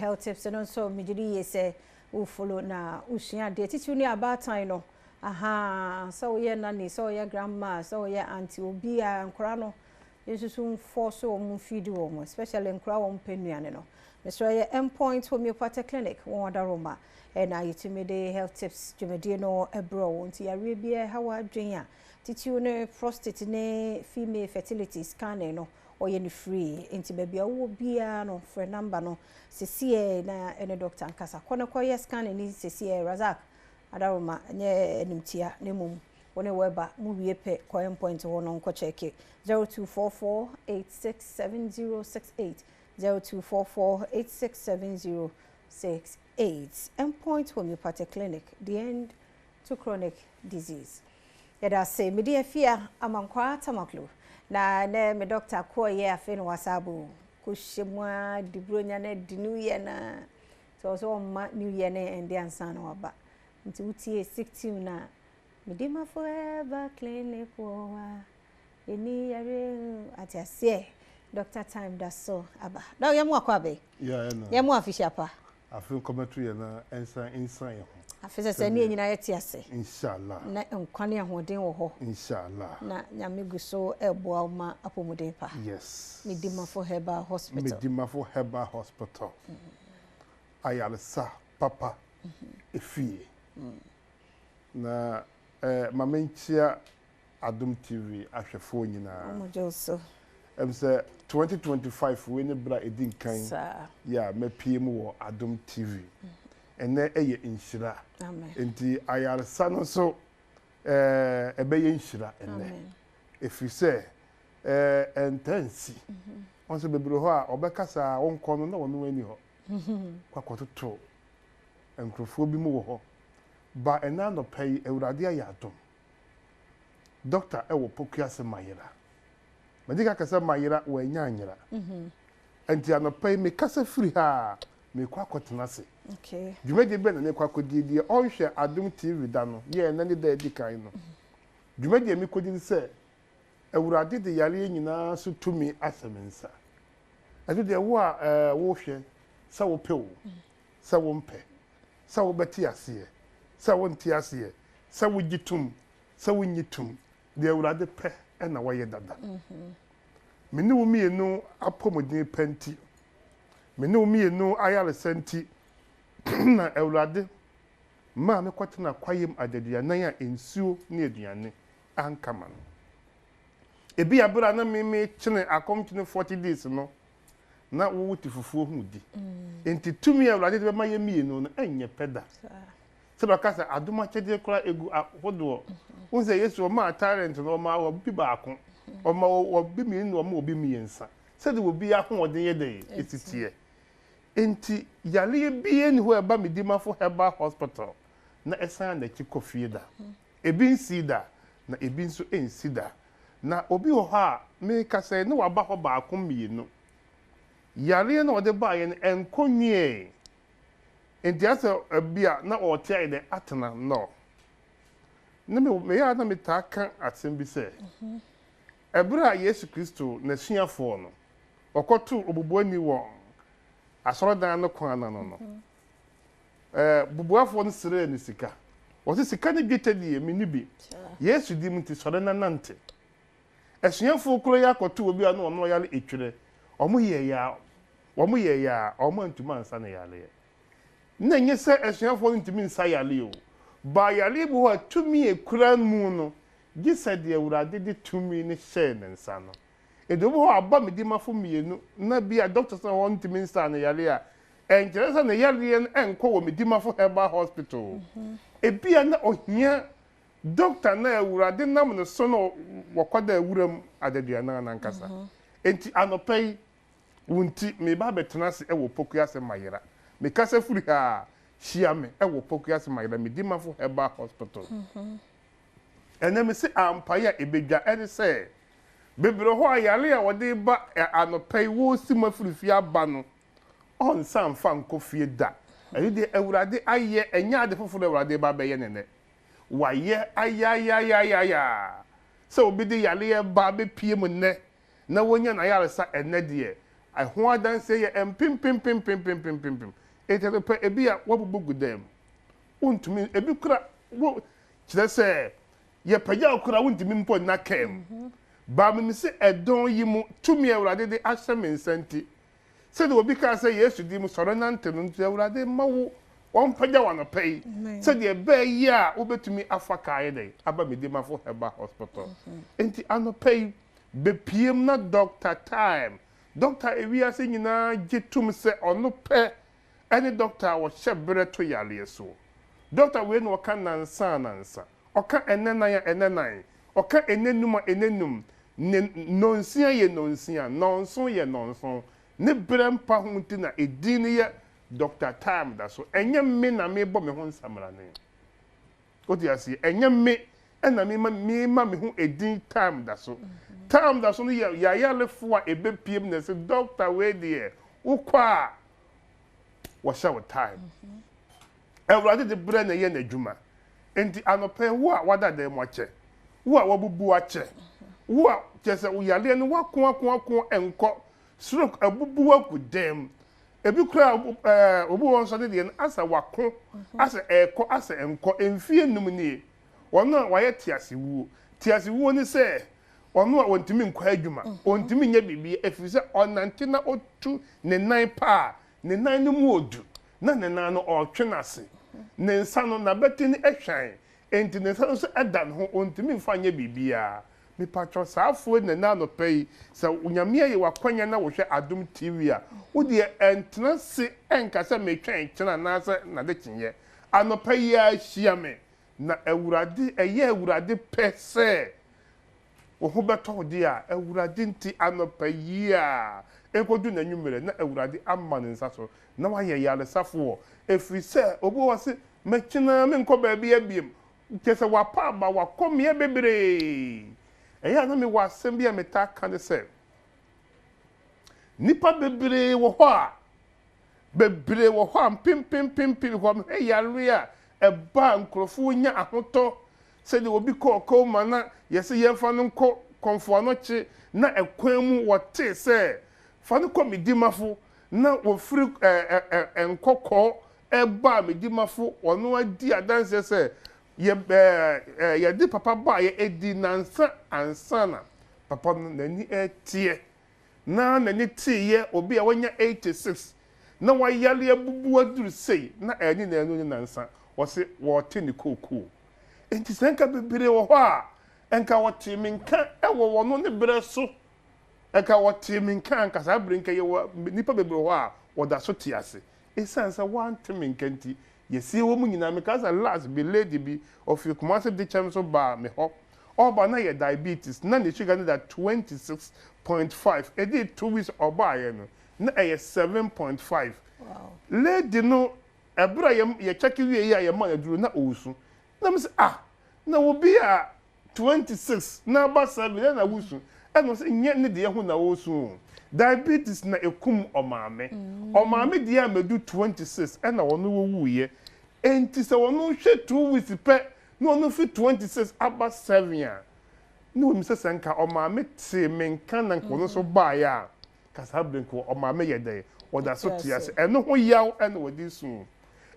Health tips no nso megye di yie sɛ wo follow na wosua adeɛ. Titiriw ne abaatan no. Ahaa, sɛ woyɛ nanny, sɛ woyɛ grandma, sɛ woyɛ auntie, obiara, nkwadaa no yɛnsusu mforce wɔn mfeed wɔn, especially nkwadaa a wɔmpɛ nnuane no. Mesrɛ yɛ Endpoint Homeopathic Clinic wɔn adaroma ɛna yɛtumi de health tips dwumadie no ɛbrɛ wo. Nti yareɛ biara ɛha w'adwene a, titiriw ne prostate ne female fertility scanning no, ɔyɛ no free. Nti baabi a wowɔ biara no, frɛ number no seesei na ɛne doctor nkasa. Kɔ na kɔyɛ scanning ni seesei. Razak adaroma nyɛ animtia na mmom wo ne wɛba mu wie pɛ, kɔ Endpoint hɔ no nkɔ check. 0244 867068, 0244 867068. Endpoint Homeopathic Clinic, the end to chronic disease. Yɛda ase. Mede afia Amankwaa Tamaklo na ne me doctor kɔɔyɛ afei na wasabo kɔhyɛ mu a di buronya na di New Year na sɛ ɔsɛ ɔmma New Year ne ɛnde ansa na waba. Nti wotie 16 na mede ma Forever Clinic wɔ hɔ a ɛni yare ate aseɛ. Doctor Time da so aba da yɛ mu akɔ abɛ yɛ mu afihyia pa. Afe nkɔmɛto yɛ na ɛnsan nsan yɛ ho. Afe sɛ ne yɛn nyinaa yɛte ase. Inshallah. Na nkwa ne ahoɔden wɔ hɔ. Inshallah. Na Nyame gu so ɛboa wo ma apɔmuden pa. Yes. Medimafo Herbal Hospital. Medimafo Herbal Hospital. Ayaresa papa efie. Na ma menkyia Adom TV ahwɛfoɔ nyinaa. Ɔmo gye wo so. Sɛ 2025 wei ne berɛ a ɛdi nkan yɛ a mapue mu wɔ Adom TV. Ɛnɛ ɛyɛ nhyira. Nti ayaresa no nso ɛbɛyɛ nhyira ɛnɛ. Ɛfiri sɛ ɛntaa nsi. Wɔn sɛ bebree hɔ a ɔbɛka saa wɔnkɔ no na wɔn ani hɔ. Kɔ akɔtoto nkurɔfoɔ bi mu wɔ hɔ. Ba ɛnɛ anɔpa yi, Awurade ayɛ adom. Doctor ɛwɔ Pokuase Mayera. Mede ka kasa mayera wɔanya anyera. Nti anɔpa yi mekasa firi ha a mekɔ akɔtena ase. Dwumadie bɛn na mekɔ akɔdie? Deɛ ɔnhwɛ Adom TV da no, yɛ ɛnɛ ne da adi kan no. Dwumadie a mekɔdi ne sɛ Awurade de yareɛ nyinaa so tumi ahyɛ me nsa. Ɛno deɛ wo a wohwɛ, sɛ wopɛ o, sɛ wompɛ, sɛ wobɛte aseɛ, sɛ wonte aseɛ, sɛ wogye tom, sɛ wonnye tom, deɛ Awurade pɛ na wɔyɛ dada. Me ne wo mmienu apɔmuden pɛ nti, me ne wo mmienu ayaresa nti na Awurade maa me kɔtena kwaeɛm adaduanan a nsuo ne aduane anka ma no. Ebi a berɛ a na me mekyene akɔmkyene 40 days no, na wo te fufuo ho di. Nti tumi a Awurade de bɛma yɛ mmienu no ɛnyɛ pɛ da. Sɛdeɛ ɔka sɛ adom akyɛdeɛ koraa egu ahodoɔ. Wohu sɛ Yesu ɔmaa talent no, ɔmaa obi baako, ɔma obi mmienu na ɔma obi mmiɛnsa. Sɛdeɛ obi ahoɔden yɛ dɛ esi teɛ. Nti yareɛ biara nni hɔ a ɛba Medimafo Herbal Hospital na ɛsan n'akyi kɔ fie da. Ebi nsii da na ebi nso nsi da. Na obi wɔ hɔ a meka sɛ ne waba hɔ baako mmienu. Yareɛ no a ɔde baeɛ no ɛnkɔ nwiee. Nti asɛ ebi a na ɔte ayɛ dɛ atena no. Ne me meyɛ a na metaa ka asɛm bi sɛ, ɛberɛ a Yesu Kristo n'asuafoɔ no wɔkɔtoo obubuani wɔ asɔredan no kwan ano no, bubuafoɔ no srɛɛ no sika. Wɔse sika ne dwetɛ deɛ menni bi. Yesu dim nti sɔre na nante. Asuafoɔ koro yi akɔto obi a na ɔno ɔyare etwerɛ. Wɔn yɛeɛ a wɔn yɛeɛ a wɔn antumi ansa no yareɛ. Na ɛnyɛ sɛ asuafoɔ no ntumi nsa yareɛ o. Baa yareɛ bi hɔ a tumi a ekura mu no gye sɛ deɛ Awurade de tumi no hyɛɛ ne nsa no. Nti obi hɔ a aba medimafo mmienu na bi a doctors na wɔn ntumi nsa no yareɛ a, ɛnkyerɛ sɛ ne yareɛ no ɛnkɔ wɔ Medimafo Herbal Hospital o. Ebia na ohia doctor no a Awurade nam ne so na wɔkɔdaa wuram adaduanan no ankasa. Enti anɔpa yi, wo nti, mereba abɛtena ase wɔ Pokuase Mayera. Mekasa firi ha a, hyia me wɔ Pokuase Mayera, Medimafo Herbal Hospital. Ɛnnɛ mese ampaeɛ a ɛbɛdwa ɛne sɛ, bebree hɔ a yare a wɔde ba anɔpa yi wɔresi mu afiri fie aba no, ɔnsan mfa nkɔ fie da. Ɛno deɛ Awurade ayɛ, ɛnyɛ ade foforɔ na Awurade reba abɛyɛ no nnɛ. Wayɛ ayaayaayaayaa. Sɛ obi de yareɛ ba abɛpue mu nnɛ na wanya n'ayaresa ɛnnɛ deɛ, Ɛho adanseɛ yɛ mpempempempempempempem. Enti anɔpa ebi a woabubu gu dan mu. Wontumi, ebi kora, wo, kyerɛ sɛ, yɛpagya wo koraa wontumi mpo nna kaa mu. Baa menim sɛ ɛdɔn yi mu tumi a Awurade de ahyɛ me nsa nti, sɛdeɛ obi kaa sɛ Yesu din mu sɔre nante no nti, Awurade mma wo wɔmpagya wo anɔpa yi sɛdeɛ ɛbɛyɛ a wobɛtumi afa kaa ayɛ dɛn aba Medimafo Herbal Hospital. Enti anɔpa yi, bɛpiem na Doctor Time, dɔkta a ewiase nyinaa gye tom sɛ ɔno pɛ ne dɔkta a ɔhyɛ berɛ to yareɛ soɔ. Dɔkta wei na ɔka nansa a nansa, ɔka ɛnnɛ nan a ɛnnɛ nan, ɔka ɛnnɛ num a ɛnnɛ num, ne nnɔnsia yɛ nnɔnsia, nnɔnson yɛ nnɔnson. Ne berɛ mpa ho nti na edin no yɛ Dɔkta Time da so. Ɛnyɛ me na merebɔ me ho nsamrane. Wote aseɛ? Ɛnyɛ me na mema mema me ho edin time da so. Time da so no yɛ yayarefoɔ a ɛbɛpiem na ɛsɛ dɔkta wei deɛ wokɔ a wɔhyɛ wo time. Awurade de berɛ na ɛyɛ n'adwuma. Enti anɔpa yi wo a wada dan mu akyɛ, wo a wabubu akyɛ, wo a kyerɛ sɛ wo yareɛ no wako ako ako ɛnkɔ, stroke abubu agu dan mu, Ebi koraa ɛɛ obi wɔ hɔ nso ne deɛ no asɛ wako, asɛ ɛrekɔ, asɛ ɛnkɔ. Mfie nnum nie. Ɔno a wayɛ teasewuo. Teasewuo ne sɛ ɔno a ɔntumi nkɔ adwuma, ɔntumi nyɛ biribi ɛfiri sɛ ɔnante na ɔtu ne nan pa a, ne nan no mu ɔdu na ne nan no ɔretwe no ase. Ne nsa no, n'abati no hwan, enti ne nsa no nso da ne ho, ɔntumi mfa nyɛ biribiara. Mepakyɛw saa afoe na ɛnɛ anɔpa yi sɛ Onyame ayɛ wo akwanya na wohwɛ Adom TV a, wo deɛ ɛntena se ɛnka sɛ metwɛn kyena anaasɛ nadekyenyɛ. Anɔpa yi ara hyia me na Awurade, ɛyɛ Awurade pɛ sɛ wo ho bɛtɔ wo deɛ a, Awurade nti anɔpa yi ara ɛnkɔdu n'anwummerɛ na Awurade ama ne nsa so na wayɛ yaresafoɔ. Ɛfiri sɛ obi wɔ hɔ se mɛkyena menkɔ baabiara biom, Kyerɛ sɛ wapa aba, wakɔ mmea bebree. Ɛyɛ a na mewɔ asɛm bi a metaa ka ne sɛ, nnipa bebree wɔ hɔ a, bebree wɔ hɔ a mpempempempem hɔ mehwɛ yare a ɛba a nkurɔfoɔ nya ahotɔ sɛdeɛ obi kɔɔ coma na yɛse yɛmfa no nkɔ Kɔmfo Anɔkye na ɛkwan mu wɔtee sɛ fa no kɔ Medimafo na wɔfiri Nkɔkɔɔ ɛbaa Medimafo, ɔno adi adanseɛ sɛ yɛ ɛɛ yɛde papa baeɛ ɛdi nnansa ansa na papa no n'ani reteɛ. Na n'ani teeɛ, obi a wanya 86 na wayare abubu aduru sei na ɛne nnanu ne nnansa ɔse wɔrete ne kookoo. Enti sɛ nka bebree wɔ hɔ a nka wɔtee me nka wɔ wɔn ne berɛ so, nka wɔtee me nka anka saa berɛ nka yɛwɔ nnipa bebree wɔ hɔ a wɔda so te ase. Esiane sɛ wɔante me nka nti, yɛsiee wɔn nyinaa. Mekae sɛ last bi, lady bi, ɔfiri Kumasi Dekyɛm so baa me hɔ. Ɔreba no na yɛ diabetes, na ne sugar no da 26.5. Ɛdii 2 weeks ɔbaeɛ no, na ɛyɛ 7.5. Lady no, ɛberɛ a yɛ yɛ check wieeɛ a yɛmaa no aduro no, na ɔresu. Na mese, ah, na obi a 26 na aba 7 ɛna wosu ɛna ɔsɛ nyɛ ne deɛ ho na ɔresu o diabetes na ekum ɔmaame ɔmaame deɛ a mɛdu 26 ɛna ɔno wɔwuiɛ enti sɛ ɔno hwɛ 2 weeks pɛ na ɔno fi 26 aba 7 a na wɔnim sɛ sɛ nka ɔmaame tee me nka na nka ɔno nso baeɛ a ka saa bere nka ɔmaame yɛ dɛn ɔda so te ase ɛno ho yaw ɛna wɔde su.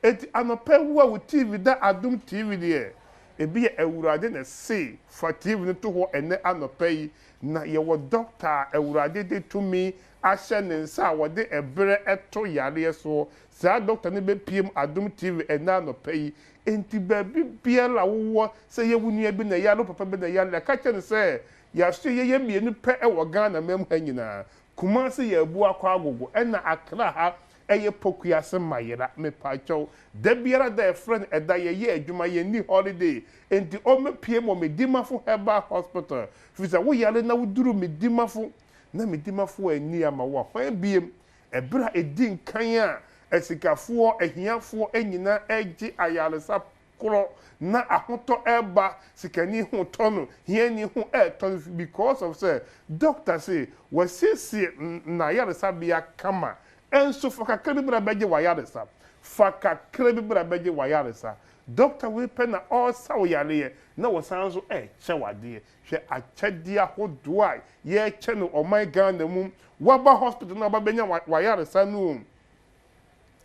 Enti anɔpa yi wo a wo TV da Adom TV deɛ, ebi yɛ Awurade na ɛse fa TV no to hɔ ɛnnɛ anɔpa yi, na yɛwɔ dɔkta a Awurade de tumi ahyɛ ne nsa a wɔde ɛberɛ to yareɛ soɔ. Saa dɔkta no bɛpiem Adom TV ɛnnɛ anɔpa yi. Enti baabi biara a wowɔ, sɛ ɛyɛ wo nua bi na ɛyare, wo papa bi na ɛyare a, ka kyerɛ no sɛ yɛasoɛ yɛyɛ mmienu pɛ wɔ Ghana man mu ha nyinaa. Kumasi yɛ Abuakwa Agogo ɛna Accra ha ɛyɛ Pokuase Mayera mepakyɛw da biara da yɛfrɛ no ɛda yɛyɛ adwuma yɛnni holiday enti ɔmmɛpue wɔ Medimafo Herbal Hospital firi sɛ wo yare na woduru Medimafo na Medimafo anni ama wo a hwan biem ɛberɛ a ɛdi nkan a asikafoɔ ahiafoɔ nyinaa ɛgye ayaresa korɔ na ahotɔ ɛba, sikani ho tɔ no, hiani ho ɛtɔ no because of sɛ doctor se wasiesie n'ayaresabea kama nso fa kakra bi bra bɛgye w'ayaresa. Fa kakra bi bra bɛgye w'ayaresa. Dɔkta wei pɛ na ɔresa wo yareɛ na ɔsan nso rekyɛ wo adeɛ. Hwɛ akyɛdeɛ ahodoɔ a yɛrekyɛ no ɔman Ghana mu. Woaba hospital na woaba bɛnya w'ayaresa no o.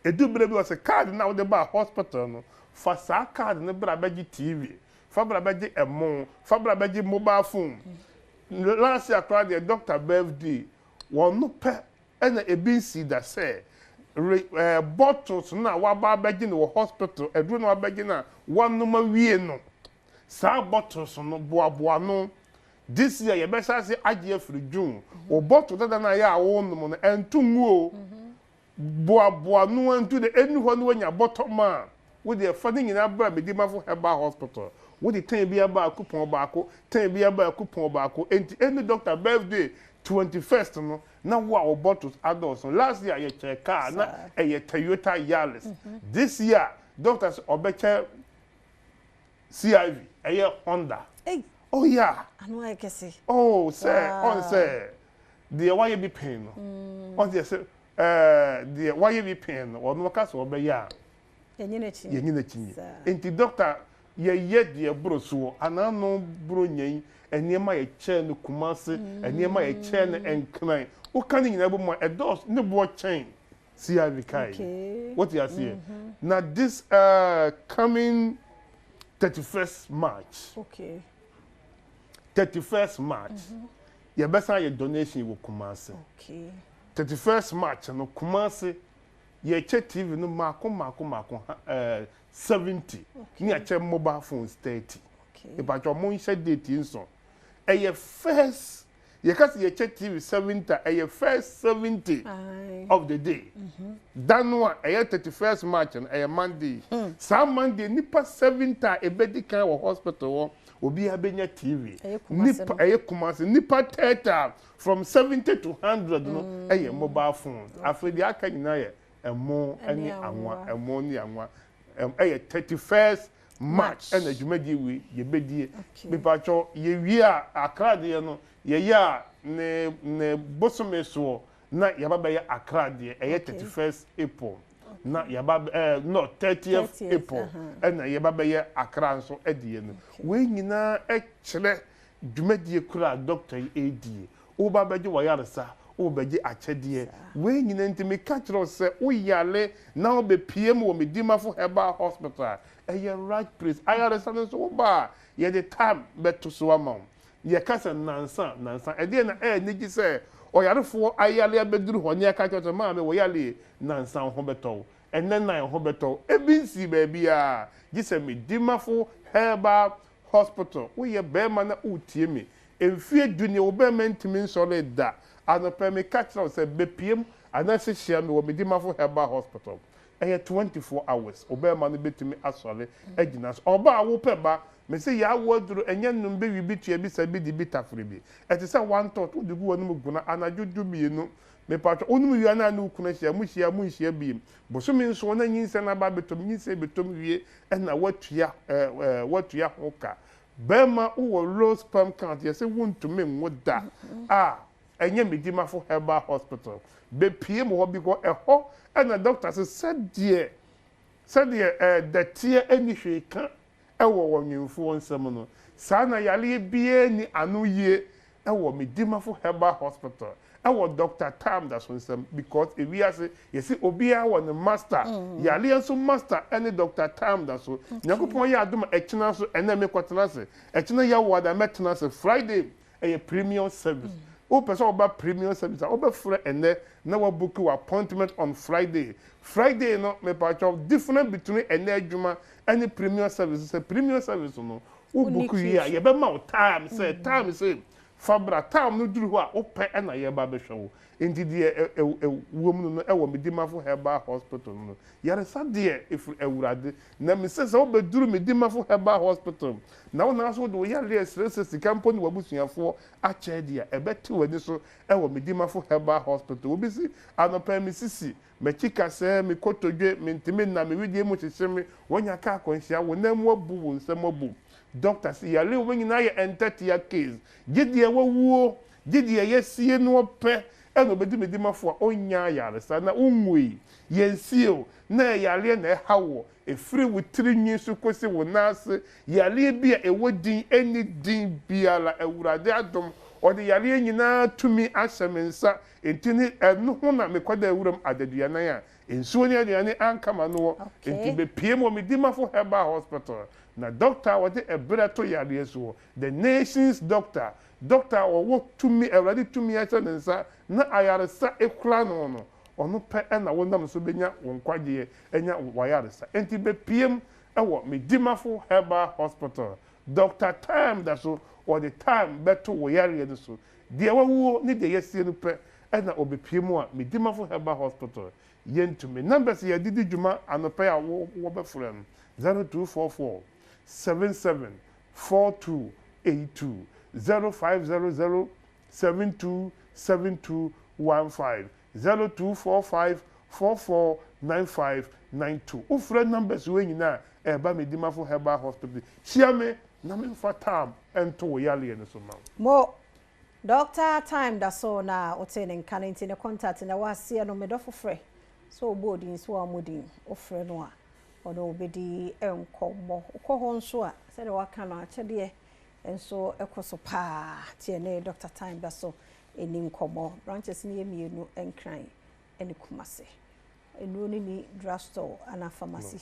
Ɛdu berɛ bi ɔse card no a wode baa hospital no, fa saa card no bra bɛgye TV, fa bra bɛgye ɛmo, fa bra bɛgye mobile phone. Last year koraa deɛ doctor birthday, wɔno pɛ na ebi nsii da sɛ re ɛɛ bottles no a waba abɛgye no wɔ hospital, aduro no a wabɛgye no a wanom awie no, saa bottles no boaboa ano. This year yɛbɛhyɛ ase agye afiri June. Wo bottle dada no a ɛyɛ a wonom no, ɛnto ngu o. Boaboa ano ara ntu dɛ ɛnnu hɔ na woanya bɔtɔ ma a, wo deɛ fa ne nyinaa bra Medimafo Herbal Hospital. Wode tɛn biara ba a kupɔn baako, tɛn biara ba a kupɔn baako. Enti ɛnnu doctor birthday 21st no na wo a wo bottles adɔɔso. Last year yɛkyɛɛ car na ɛyɛ Toyota Yaris. This year doctor sɛ ɔbɛkyɛ CIV, ɛyɛ Honda. Oh yeah. Ano ayɛ kɛse. Oh sɛ ɔn sɛ deɛ wayɛ bi pɛn no. Ɔn sɛ sɛ ɛɛ deɛ wayɛ bi pɛn no ɔno ɔka sɛ ɔbɛyɛ a. Yɛnyi n'akyi. Yɛnyi n'akyi nye. Nti doctor yɛyɛ deɛ ɛboro soɔ anaa no boro nyɛn nneɛma yɛkyɛɛ no Kumasi nneɛma yɛkyɛɛ no Nkran woka ne nyinaa bɔ mu a ɛdɔɔso ne boɔ kyɛn CIV car yi. Wote aseɛ? Na this uh, coming 31st March. Okay. 31st March. Yɛbɛsan ayɛ donation wɔ Kumasi. Okay. 31st March no Kumasi yɛkyɛ TV no mako mako mako uh, 70 ne yɛakyɛ mobile phones 30. Okay. Ìbàjọ́ mo nhyɛ date yi nso. Ɛyɛ first Yɛka sɛ yɛkyɛ TV 70 a, ɛyɛ first 70 of the day. Da no a ɛyɛ 31st March no, ɛyɛ Monday. Saa Monday, nnipa 70 a ɛbɛdi kan wɔ hospital hɔ, obiara bɛnya TV. Nnipa, ɛyɛ Kumasi. Nnipa 30 a, from 70 to 100 no, ɛyɛ mobile phones. Afei deɛ aka nyinaa yɛ ɛmo ne anwa, ɛmo ne anwa. Ɛyɛ 31st March ɛna dwumadie wei yɛbɛdie. Mepakyɛw yɛwie a Accra deɛ no yɛyɛ a ne ne bosome soɔ na yɛaba bɛyɛ Accra deɛ ɛyɛ 31st April na yɛaba ɛɛ no 30th April ɛna yɛba bɛyɛ Accra nso ɛdeɛ no. Wei nyinaa ɛkyerɛ Dwumadie koro a dɔkta yi redie, woreba abɛgye w'ayaresa, worebɛgye akyɛdeɛ. Wei nyinaa nti meka kyerɛ wo sɛ woyare na wobɛpue mu wɔ Medimafo Herbal Hospital a, ɛyɛ right place. Ayaresa no nso woba a, yɛde time bɛto so ama wo. Yɛka sɛ nnansa a, nnansa. Ɛdeɛn na ɛyɛ anigye sɛ ɔyarefoɔ ayare abɛduru hɔ na yɛaka akyerɛ wo sɛ maame wo yare yi, nnansa wo ho bɛtɔ wo. Ɛnnɛ nnan wo ho bɛtɔ wo. Ebi nsii baabiara gye sɛ Medimafo Herbal Hospital, woyɛ barima na woretie me. Mfeɛ du nie, wo barima ntumi nsɔree da. Anɔpa yi meka kyerɛ wo sɛ bɛpiem anaasɛ hyia me wɔ Medimafo Herbal Hospital. Ɛyɛ 24 hours, wo barima no bɛtumi asɔre agyina so. Ɔbaa a wopɛ ba, mese yɛ awoɔ aduro, ɛnyɛ nnom bi, wi bi, tua bi, sa bi, di bi, tafere bi. Ɛte sɛ one thought, wode gu w'anom guna anadwo dumienu. Mepatwɔ, wonom wie a na ne wo kunu ahyia, mohyia a monhyia biem. Bosome nson na nyinsɛn aba abɛtɔ mu, nyinsɛn bɛtɔ mu wie na woatua ɛɛ woatua ho ka. Bɛrima wowɔ low sperm count yɛse wontumi nwo da a, ɛnyɛ Medimafo Herbal Hospital. Bɛpue mu hɔ because ɛhɔ na doctor se sɛdeɛ sɛdeɛ ɛɛ dɛteɛ nni hwee ka wɔ ɔnwemfoɔ nsam no, saa na yareɛ biara nni ano yie wɔ Medimafo Herbal Hospital wɔ Doctor Tam Daso nsam because ewiase yɛse obiara wɔ ne master, yareɛ nso master ne Doctor Tam Daso. Nyankopɔn yɛ adom a ɛkyena nso ɛnɛ mekɔtena ase, ɛkyena Yawoada mɛtena ase, Friday Ɛyɛ premium service. Wopɛ sɛ woba premium service a, wobɛfrɛ ɛnnɛ na woabuki wo appointment on Friday. Friday no, mepakyɛw, difference between ɛnnɛ adwuma ne premium service sɛ premium service no, wo Wonni book wie a, queue. yɛbɛma wo time sɛ time sei fa bra. Time no duru hɔ a, wopɛ na yɛreba abɛhwɛ wo. Enti deɛ ɛ ɛ ɛwɔ mu no no ɛwɔ Medimafo Herbal Hospital no no, yaresa deɛ ɛfiri Awurade. Na mise sɛ wobɛduru Medimafo Herbal Hospital na wo nan so wode wo yareɛ resrɛsrɛ sika mpo ne w'abusuafoɔ akyɛ deɛ a, ɛbɛte w'ani so ɛwɔ Medimafo Herbal Hospital. Obi se, anɔpa yi me sisi, m'akyi kasɛɛ, me kotodwe, mentumi nna, me wedeɛ mu hyehye me, wanya kaa akwanhyia, wo nan mu abu, wo nsam abu. Doctor se, yareɛ wei nyinaa yɛ ntɛtea case, gye deɛ wawuo Gye deɛ yɛasie noɔ pɛ Ɛna obedi me dimafo a ɔnnya ayaresa na onwui. Yɛnsie o, na ɛyɛ yareɛ na ɛha woɔ, ɛfiri wo tiri nwi so kɔsi wo nan ase, yareɛ bi a ɛwɔ din ɛnni din biara, Awurade adom, ɔde yareɛ nyinaa tumi ahyɛ me nsa, enti ne ɛno ho na mekɔdaa wuram adaduanan a nsuo ne aduane anka m'anoɔ, enti bɛpue mu wɔ me dimafo Herbal Hospital, na dɔkta a ɔde ɛberɛ to yareɛ soɔ, the nation's doctor, Dɔkta a ɔwɔ tumi, Awurade tumi ahyɛ ne nsa na ayaresa kura no no, ɔno pɛ na wonam so bɛnya wo nkwagyeɛ, anya w'ayaresa. Enti bɛpiem wɔ Medimafo Herbal Hospital. Dɔkta Time da so, ɔde time bɛto wo yareɛ no so. Deɛ wawuo ne deɛ yɛasie no pɛ na ɔbɛpie mu a Medimafo Herbal Hospital yɛntumi. Numbers yɛde di dwuma anɔpa yi a wɔbɛfrɛ no, 0244 77 4282 0500 72 72 15 0245 44 95 92. Wofrɛ numbers wei nyinaa a, ɛreba Medimafo Herbal Hospital. Hyia me na memfa tam nto wo yareɛ no so ma wo. Mo Doctor time da so na wotee ne nka no nti ne contact na ɛwɔ aseɛ no me dɔfo frɛ sɛ ɔbɔ odin sɛ wammɔ din wofrɛ no a Ɔne wo bɛdi nkɔmmɔ. Wokɔ hɔ nso a, sɛdeɛ waka no, akyɛdeɛ nso kɔ so paa. Nti ɛne Dɔkta Time da so ɛni nkɔmmɔ. Branches no yɛ mmienu, Nkran ne Kumasi. Nnuro no ni drugstore anaa pharmacy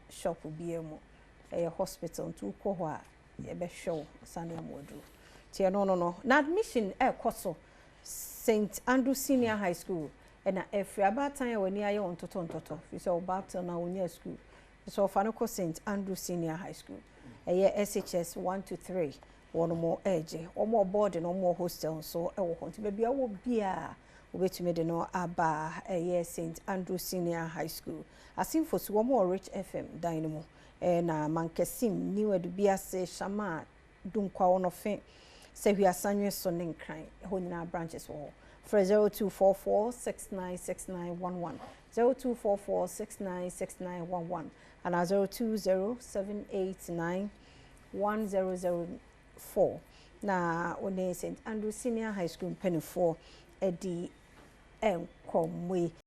shop biara mu. Ɛyɛ hospital nti wokɔ hɔ a yɛbɛhwɛ wo sane ama aduro. Nti ɛno no no. Na admission ɛrekɔ so St. Andrew Senior High School na afiri. Abaatan a w'ani ayɛ wo ntɔtɔntɔtɔ firi sɛ ɔba till now ɔnyaa sukuu. Sɛ ɔfa no kɔ St. Andrew Senior High School. Ɛyɛ SHS 1 to 3 wɔn mo ɛregye. Wɔn wɔ boarding, wɔn wɔ hostel nso ɛwɔ hɔ. Nti baabi a wɔ biara wobɛtumi de no aba ɛyɛ St. Andrew Senior High School. Asinfo so wɔn wɔ Rich FM dan no mu. Ɛna Mankasim, New Adubiase, Shama, Dunkwa Ɔnɔfe, Sahwi Asanwe so ne Nkran. Ɛhɔ nyinaa branches wɔ hɔ. Frɛ 0244 696911, 0244 696911 anaa 020 789 1004 na wo ne St. Andrew Senior High School mpanimfoɔ adi nkɔmmɔ yi.